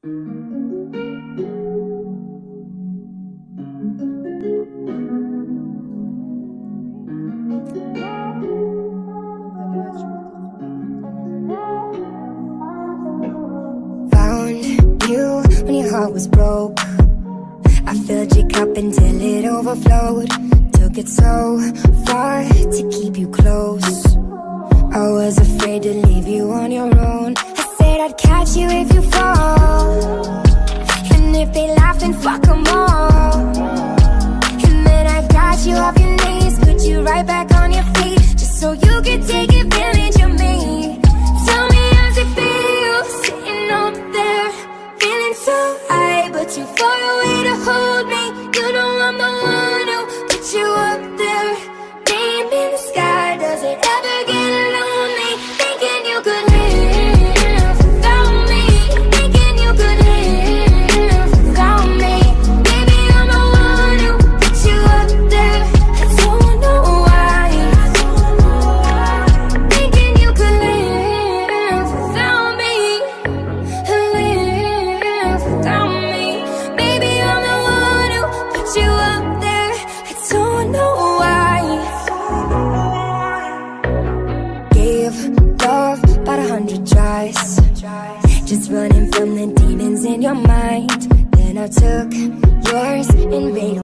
Found you when your heart was broke. I filled your cup until it overflowed. Took it so far to keep you close. I was afraid to leave you on your own. I said I'd catch you if you fall. And if they laugh, then fuck 'em all. And then I got you off your knees, put you right back on your feet, just so you could take advantage of me. Tell me, how's it feel sitting up there, feeling so high, but too far away to hold me? You know I'm the one who put you up there, name in the sky. Does it ever get lonely, thinking you could live without me? Thinking you could live without me. Baby, I'm the one who put you up there. I don't know why. Thinking you could live without me, live without me. Baby, I'm the one who put you up there. I don't know why. Gave love about 100 tries, just running from the demons in your mind. Then I took yours and made